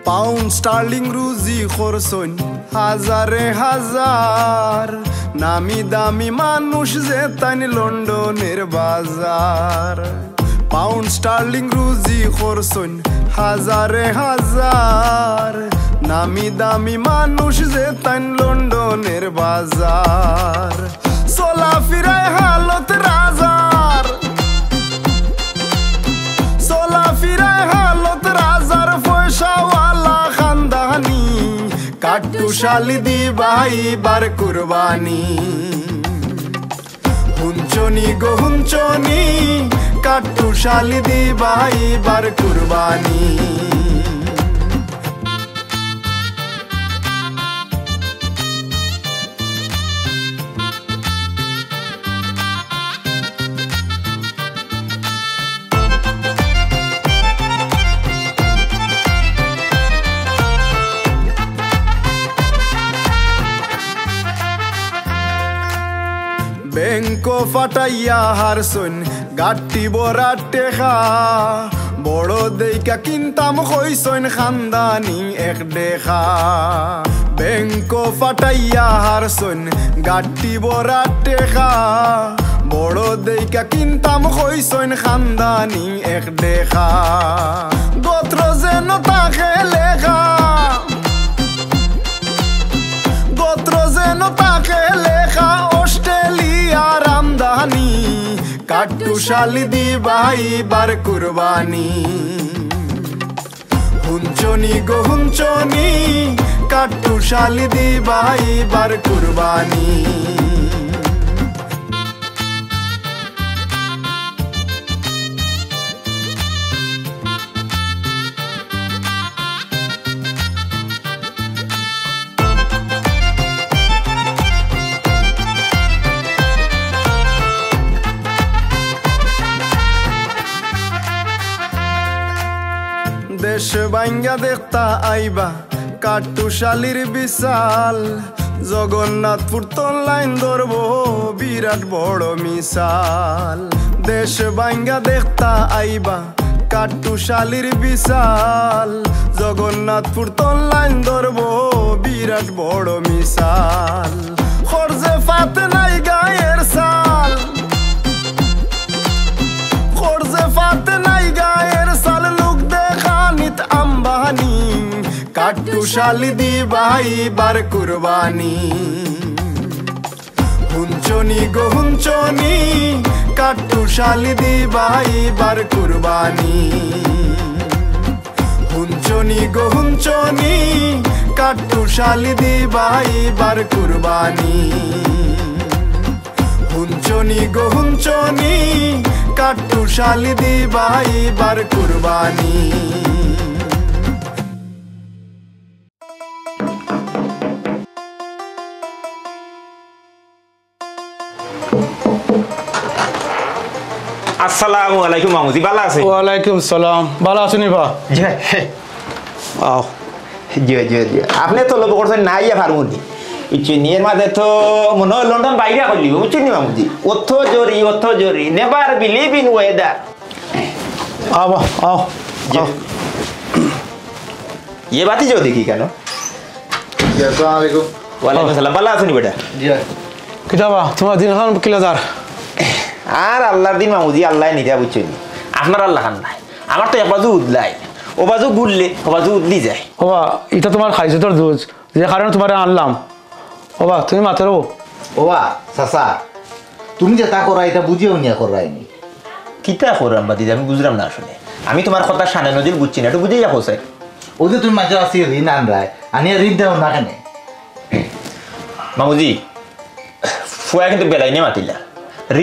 পাউন্ড স্টার্লিং রুজি করছইন হাজারে হাজার, নামি দামি মানুষ যেতাইন লন্ডনের বাজার। পাউন্ড স্টার্লিং রুজি করছইন হাজারে হাজার, নামি দামি মানুষ যেতাইন লন্ডনের বাজার। চলাফিরায় হালত রাজার, চলাফিরায় হালত রাজার, পয়সাওয়ালা খানদানি, কাট্টুশালি দিবা ইবার কুরবানি। হুনছো নি গো হুনছো নি, কাট্টুশালি দিবা ইবার কুরবানি। ব্যাংকো ফাটাইয়া হারছইন গাট্টি ভরা টেকা, বড় দেইখা কিনতাম কইছইন খানদানি এক ডেকা। ব্যাংকো ফাটাইয়া হারছইন গাট্টি ভরা টেকা, বড় দেইখা কিনতাম কইছইন খানদানি এক ডেকা। গোত্র যেন থাকে লেখা, গোত্র যেন থাকে লেখা অস্ট্রেলিয়ার আমদানি, কাট্টুশালি দিবা ইবার কুরবানি। হুনছো নি গো হুনছো নি, কাট্টুশালি দিবা ইবার কুরবানি। দেশ ভাঙ্গা দেখতা আইবা কাট্টুশালির বিশাল, জগন্নাথপুর তন লাইন ধরবো বিরাট বড় মিশাল। দেশ ভাঙ্গা দেখতা আইবা কাট্টুশালির বিশাল, জগন্নাথপুর তন লাইন ধরবো বিরাট বড় মিশাল। খরচে ফাতে নাই গায়ের সাল, খরচে ফাতে নাই গায়ের সাল, লোক দেখানিত আম্বানি, কাট্টুশালি দিবা ইবার কুরবানি। হুনছো নি গো হুনছো নি, কাট্টুশালি দিবা ইবার কুরবানি। হুনছো হুনছনি গো হুনছনি, কাট্টু শালি দিবা ইবার কুরবানি। হুনছনি গো হুনছনি, কাট্টু শালি দিবা ইবার কুরবানি। আসসালামু আলাইকুম মামুজি, ভালা আছইন? ওয়ালাইকুম সালাম, ভালা আছইন বা? জি, আও। জি, জি, জি। আপনে তো লোভ করছইন না, ইয়া ফারমুনি। বুঝছইন নি? এর মাঝে তো মনে হয় লন্ডন বাইরে করলি, বুঝছইন নি মামুজি? অত জরি, অত জরি, never believe in weather। আও, আও, জি। আও। ইয়ে বাতি যাও দেখি কেন? জি, আসসালামু আলাইকুম। ওয়ালাইকুম আসসালাম, ভালা আছইন নি বেটা? জি। কিতা বা, তুমার দিন খান কিলা যার? আর আল্লার দিন মামুজি, আল্লায় নিতা বুঝছইন নি। আপনার আল্লা খান নাই। আমার তো এক বাজু উদলাই, ও বাজু গুললে, ও বাজু উদলি যায়। ও বা, ইটা তুমার খাইছতর দুষ, যে কারণে তুমারে আনলাম। ও বা, তুমি মাতরো। ও বা, চাচা, তুমি যেতা কররায়, ইতা বুঝিয়া হুনিয়া কররায় নি। কিতা কররাম বাতিজা, আমি বুঝরাম না আসলে। আমি তুমার কথা শানে নজিল বুঝছি না, একটু বুঝাইয়া কও চাই। অউ যে তুমি মাঝে আছি ঋণ আনরায়, আনিয়া ঋণ দেও না কেনে? মামুজি, ফুয়া কিন্তু বেলাইনে মাতিলা।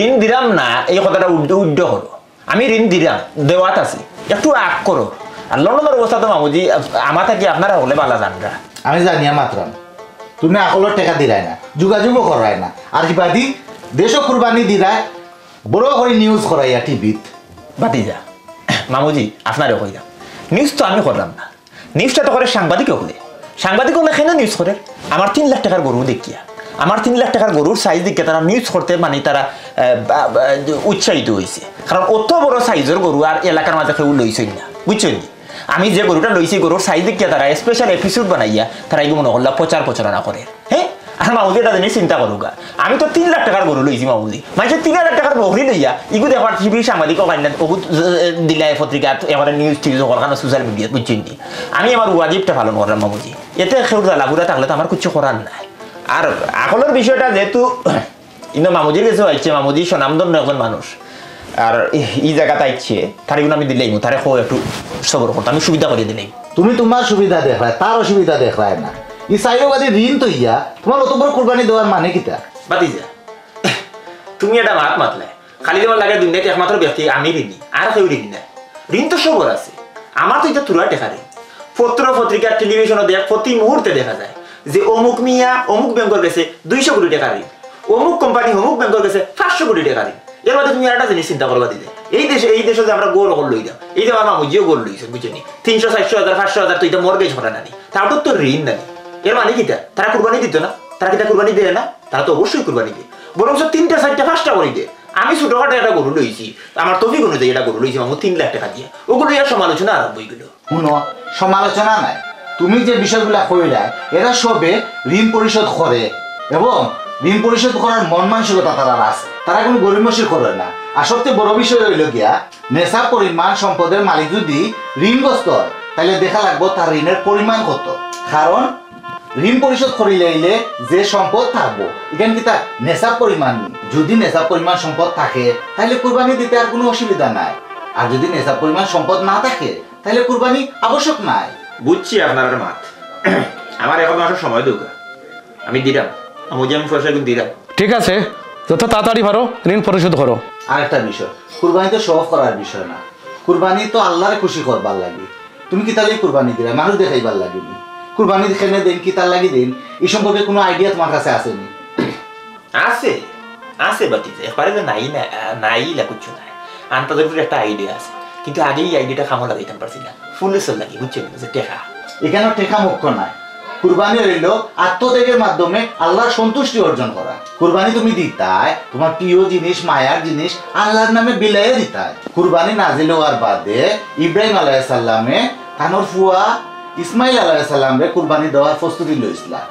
ঋণ দিরাম না, এই কথাটা উড্ড, উড্ড করো। আমি ঋণ দিরাম, দেওয়াত আছি। একটু আগ করো। আর লন্ডনর অবস্থা তো মামুজি, আ-, আমা থাকি আপনারা হকলে ভালা জানরা। আমি জানিয়া মাতরাম। তুমি আকলর টেকা দিরায় না, যোগাযোগও কররায় না। আর হিবাদি দেশো কুরবানি দিরায়, বড় করি news করাইয়া টিভিত। বাতিজা, মামুজি, আপনারে কইরাম। News তো আমি কররাম না। Newsটা তো করে সাংবাদিক হকলে। সাংবাদিক হকলে কেনে news করে? আমার তিন লাখ টেকার গরু দেখিয়া। আমার তিন লাখ টেকার গরুর size দেখিয়া তারা news করতে মানে তারা, আহ, বা, বা, উৎসাহিত হইছে। কারণ অত বড় sizeর গরু আর এলাকার মাঝে কেউ লইছইন না। বুঝছইন নি? আমি যে গরুটা লইছি, গরুর size দেখিয়া তারা special episode বানাইয়া তারা এগু মনে করলা প্রচার প্রচারণা করে। হ্যাঁ? আর মামুজি এটা জিনিস চিন্তা করুকা। আমি তো তিন লাখ টেকার গরু লইছি মামুজি। মানষে তিন হাজার টেকার বকরি লইয়া, ইগু দেখবার টিভির সাংবাদিক অখান অগু দিলায় পত্রিকাত, এবারে news টিউজ হকল খানো social mediaত, বুঝছইন নি? আমি আমার ওয়াজিবটা পালন কররাম মামুজি। এতে কেউর জ্বালা বুড়া থাকলে তো আমার কিচ্ছু করার নাই। আর আকলর বিষয়টা যেহেতু ইনো মামুজির গেছে আইছে, মামুজি স্বনামধন্য একজন মানুষ। আর ই, ই জাগাত আইছে, তার এগুন আমি দিলাইমু, তারে কও একটু সবর করতো, আমি সুবিধা করি দিলাইমু। তুমি তুমার সুবিধা দেখরায়, তার অসুবিধা দেখরায় না। ই চাইরোবাদি ঋণ থইয়া তুমার অত বড় কুরবানি দেওয়ার মানে কিতা? বাতিজা, তুমি এটা মাত মাতলে। খালি তুমার লাগে দুনিয়াত একমাত্র ব্যক্তি আমি ঋণী, আর কেউ ঋণী না। ঋণ তো সবর আছে, আমার তো ইটা থুড়া টেকা ঋণ। পত্র পত্রিকা, টেলিভিশনো দেখ, প্রতি মুহূর্তে দেখা যায় যে অমুক মিয়া অমুক ব্যাংকর গেছে দুইশো কোটি টেকা ঋণ, অমুক কোম্পানি অমুক ব্যাংকর গেছে পাঁচশো কোটি টেকা ঋণ। এর বাদে তুমি আর একটা জিনিস চিন্তা করবা দিলে, এই দেশে, এই দেশে যে আমরা গরু হকল লইলাম, এই যে আমার মামুজিও গরু লইছে, বুঝছো নি? তিনশো, চারশো হাজার, পাঁচশো হাজার তো ইটা mortgage করা নানি, তাও তো ঋণ নানি। এর মানে কিতা? তারা কুরবানি দিত না? তারা কিতা কুরবানি দেয় না? তারা তো অবশ্যই কুরবানি দেয়। বরঞ্চ তিনটা, চারটা, পাঁচটা করি দেয়। আমি ছোটখাটো একটা গরু লইছি, আমার তৌফিক অনুযায়ী একটা গরু লইছি, মামু, তিন লাখ টেকা দিয়া। ওগুলো ইয়া সমালোচনা আরম্ভ হইগেল। হুনো, সমালোচনা নাই। তুমি যে বিষয়গুলা কইরায়, এরা সবে ঋণ পরিশোধ করে এবং ঋণ পরিশোধ করার মন মানসিকতা তারার আছে। তারা কোনো গরিবমসি করে না। আর সবচেয়ে বড় বিষয় হইল গিয়া, নেশাব পরিমাণ সম্পদের মালিক যদি ঋণগ্রস্ত হয়, তাহলে দেখা লাগবো তার ঋণের পরিমাণ কত। কারণ ঋণ পরিশোধ করিলাইলে যে সম্পদ থাকবো, ইখান কিতা নেশাব পরিমাণ নি? যদি নেশাব পরিমাণ সম্পদ থাকে, তাহলে কুরবানি দিতে আর কোনো অসুবিধা নাই। আর যদি নেশাব পরিমাণ সম্পদ না থাকে, তাহলে কুরবানি আবশ্যক নাই। বুঝছি আপনার মাত। আমার এক মাসর সময় দেউক্কা, আমি দিরাম। আমি যে আমি পয়সা এখন দিরাম। ঠিক আছে, যত তাড়াতাড়ি পারো ঋণ পরিশোধ করো। আরেকটা বিষয়, কুরবানি তো শো অফ করার বিষয় না, কুরবানি তো আল্লাহরে খুশি করবার লাগি। তুমি কিতার লাগি কুরবানি দিরায়? মানুষ দেখাইবার লাগি নি? কুরবানি কেনে দেইন, কিতার লাগি দেইন, ই সম্পর্কে কোনো আইডিয়া তোমার কাছে আছে নি? আছে, আছে বাতিজা, একবারে যে নাই না, নাই ইলা কিচ্ছু নাই। আন্তাজর উপরে একটা আইডিয়া আছে, কিন্তু আগে ই আইডিয়াটা কামো লাগাইতাম পারছি না। পুলিশর লাগি, বুঝছো নি? যে টেকা। এখানে টেকা মুখ্য নাই। কুরবানি হইল আত্মত্যাগের মাধ্যমে আল্লাহর সন্তুষ্টি অর্জন করা। কুরবানি তুমি দিতায়, তোমার প্রিয় জিনিস, মায়ার জিনিস আল্লাহর নামে বিলাইয়া দিতায়। কুরবানি নাজিল হওয়ার বাদে ইব্রাহিম আলাইহিস সালামে তানোর ফুয়া ইসমাইল আলাইহিস সালামরে কুরবানি দেওয়ার প্রস্তুতি লইছিলা।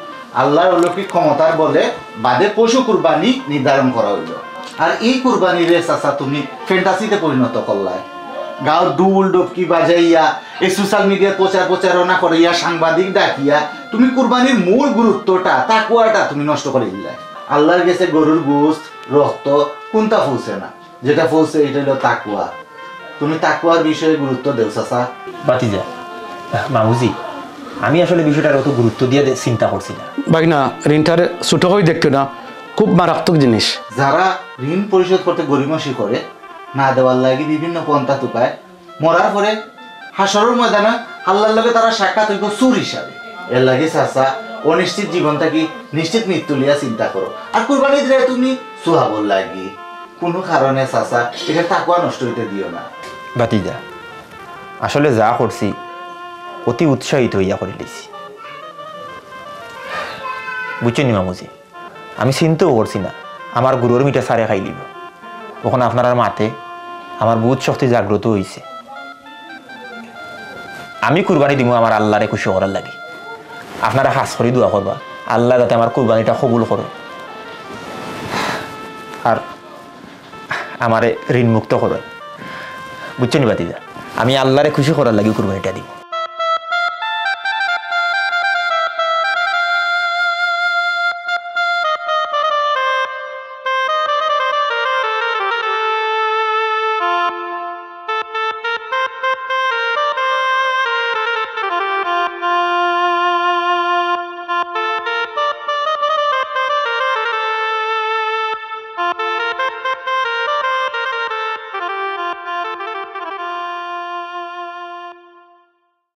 আল্লাহর অলৌকিক ক্ষমতার বলে বাদে পশু কুরবানি নির্ধারণ করা হইল। আর এই কুরবানিরে চাচা তুমি ফ্যান্টাসিতে পরিণত করলায়। গাঁও ঢুল ডফকি বাজাইয়া, এই সোশ্যাল মিডিয়ার প্রচার প্রচারণা করিয়া, সাংবাদিক ডাকিয়া তুমি কুরবানির মূল গুরুত্বটা, তাকুয়াটা তুমি নষ্ট করে দিলায়। আল্লাহর গেছে গরুর গোস্ত, রক্ত কোনটা পৌঁছে না, যেটা পৌঁছে এটা হইল তাকুয়া। তুমি তাকুয়ার বিষয়ে গুরুত্ব দেও চাচা। বাতিজা, মামুজি, আমি আসলে বিষয়টার অত গুরুত্ব দিয়া দে-, চিন্তা করছি না। ভাগিনা, ঋণটারে ছোট করি দেখিও না, খুব মারাত্মক জিনিস। যারা ঋণ পরিশোধ করতে গড়িমসি করে, না দেওয়ার লাগি বিভিন্ন পন্থা তুকায়, মরার পরে হাশরর ময়দানে আল্লাহর লগে তারা সাক্ষাৎ অইবো চুর হিসাবে। এর লাগি চাচা, অনিশ্চিত জীবন থাকি নিশ্চিত মৃত্যু লইয়া চিন্তা করো। আর কুরবানি দিলে তুমি সওয়াবর লাগি। কোনো কারণে চাচা, এটা তাকওয়া নষ্ট অইতে দিও না। ভাতিজা, আসলে যা করছি, অতি উৎসাহিত অইয়া করিলিছি। বুঝছইন নি মামুজি? আমি চিন্তাও করছি না, আমার গুরুর মিঠা ছারে খাইলিবো। অখন আপনারার মাতে আমার বোধ শক্তি জাগ্রত অইছে। আমি কুরবানি দিমু আমার আল্লাহরে খুশি করার লাগি। আপনারা খাস করি দোয়া করবা, আল্লাহ যাতে আমার কুরবানিটা কবুল করে আর আমারে ঋণমুক্ত করে। বুঝছইন নি ভাতিজা? আমি আল্লাহরে খুশি করার লাগি কুরবানিটা দিমু।